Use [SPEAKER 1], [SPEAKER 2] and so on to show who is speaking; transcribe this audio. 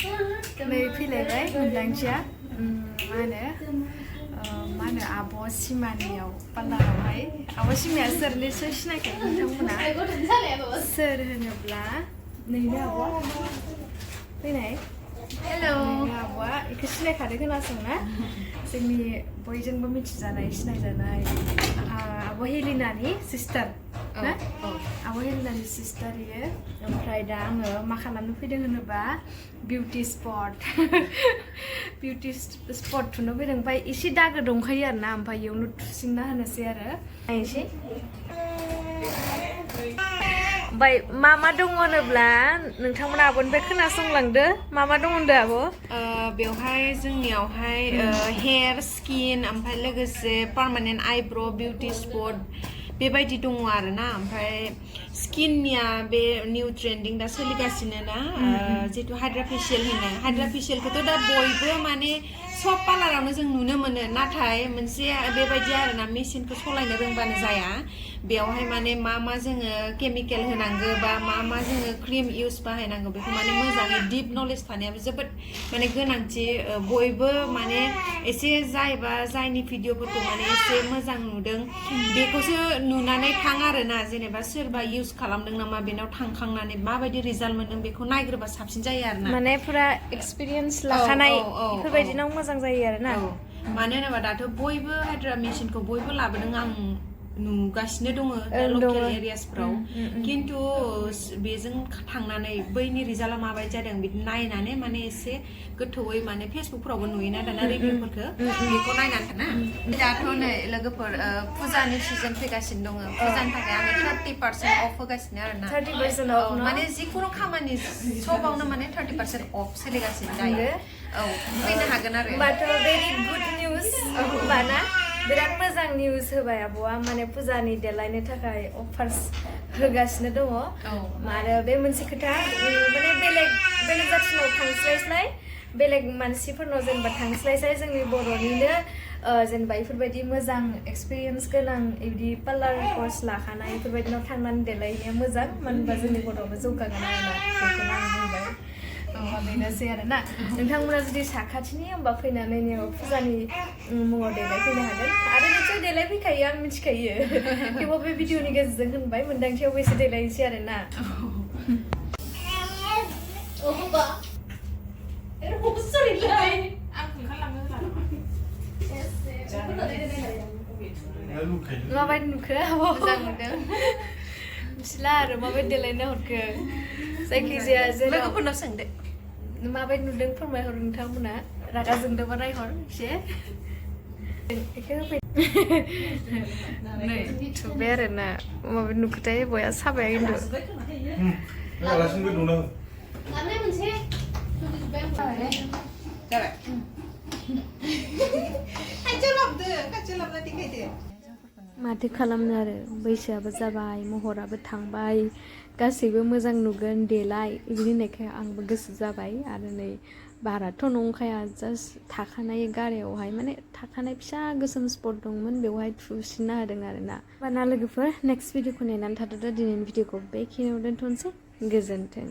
[SPEAKER 1] नै फैलायबाय मोनदांथिया मा होनो आब' सिमानियाव पार्लारावहाय आब' सिमाया सोर निसय सिनायखायो नोंथांमोना सोर होनोब्ला नैनो आब' फैनाय हेलौ आब'आ बेखौ सिनायखादों खोनासंना जोंनि बयजोंबो मिथिजानाय सिनायजानाय आब' हेलिनानि सिस्टार ना आब' हेलिनानि सिस्टार इयो ओमफ्राय दा आङो मा खालामनो फैदों होनोबा बिउटि स्पट थुनो फैदों ओमफ्राय एसे दागो दंखायो आरोना ओमफ्राय इयावनो थुसिंना होनोसै आरो नायनोसै ओमफ्राय मा दङ होनोब्ला नोंथांमोना आब'निफ्राय खोनासंलांदो मा दङ होनदो आब'
[SPEAKER 2] बेवहाय जोंनियावहाय हेयर स्किन ओमफ्राय लोगोसे पार्मानेन्ट आइब्र' बिउटि स्पट बेबायदि दङ आरोना ओमफ्राय स्किननिया बे निउ ट्रेन्डिं दा सोलिगासिनो ना जितु हाइड्रा फेशियल होनो हाइड्रा फेशियलखौथ' दा बयबो माने सब पार्लारावनो जों नुनो मोनो नाथाय मोनसे बेबायदि आरोना मेसिनखौ सलायनो रोंबानो जाया बेवहाय माने मा जोङो केमिकेल होनांगौ बा मा जोङो क्रिम इउज बाहायनांगौ बेखौ माने मोजाङै डिप नलेज थानायाबो जोबोद माने गोनांथि बयबो माने एसे जायनि भिडिअफोरखौ माने एसे मोजां नुदों बेखौसो नुनानै थां आरोना जेनेबा सोरबा इउज खालामदों नामा बेनाव थांखांनानै माबायदि रिजाल्ट मोनदों बेखौ नायग्रोबा साबसिन जायो आरोना
[SPEAKER 1] माने पुरा एक्सपिरियेन्स लाखानाय बेफोरबायदिनाव मोजां जायो आरोना
[SPEAKER 2] मानो होनोबा दाथ' बयबो हाइड्रा मेसिनखौ बयबो लाबोदों आं नुगासिनो दङ लकेल एरियासफ्राव खिन्थु बेजों थांनानै बैनि रिजाल्टआ माबायदि जादों बिदि नायनानै माने एसे गोथौयै माने फेसबुकफोरावबो नुयोना दाना रिभिउफोरखौ बेखौ नायनानै थाना दाथ' नै लोगोफोर फुजानि सिजन फैगासिनो दङ फुजानि थाखाय आङो 30% अफ होगासिनो आरोना
[SPEAKER 1] 30% अफ
[SPEAKER 2] माने जिखुनु खामानि सबावनो माने 30% अफ सोलिगासिनो दायो फैनो हागोन आरो
[SPEAKER 1] होमबाथ' भेरि गुड निउज होमबाना बिराद मोजां निउज होबाय आब'आ माने फुजानि देलायनो थाखाय अफार्स होगासिनो दङ आरो बे मोनसे खोथा माने बेलेग जाथिनाव थांस्लायस्लाय बेलेग मानसिफोरनाव जेनेबा थांस्लायस्लाय जोंनि बर'निनो जेनेबा बेफोरबायदि मोजां एक्सपिरियेन्स गोनां बिदि पार्लार कर्स लाखानाय बेफोरबायदिनाव थांनानै देलायनाया मोजां मानो होनबा जोंनि बर'आबो जौगागोन आरोना बेखौनो आं बुंबाय बेनोसै आरोना नोंथांमोना जुदि साखाथिनि होमबा फैनानै नैयाव फुजानि मुङाव देलायफैनो हागोन आरो निसय देलायफैखायो आं मिथिखायो थेवबो बे भिडिअनि गेजेरजों होनबाय मोनदांथियावबो एसे देलायनोसै आरोना माबायदि नुखो मोजां नुदों मिथिला आरो माबायदि देलायनो हरखो जायखिजाया
[SPEAKER 2] लोगोफोरनाव सोंदो
[SPEAKER 1] माबायदि नुदों फोरमायहर नोंथांमोना रागा जोंदोंबा नायहर एसे नै थुबाय आरोना माबायदि नुखोथाय बया साबाया खिन्थु माथो खालामनो आरो बैसोआबो जाबाय महराबो थांबाय गासैबो मोजां नुगोन देलाय बिदि होननायखाय आंबो गोसो जाबाय आरो नै बाराथ' नंखाया जास्ट थाखानाय गारियावहाय माने थाखानाय फिसा गोसोम स्पट दंमोन बेवहाय थुसिनना होदों आरोना होमबाना लोगोफोर नेक्स्ट भिडिअखौ नेनानै थादो दिनैनि भिडिअखौ बेखिनियाव दोनथ'नोसै गोजोन्थों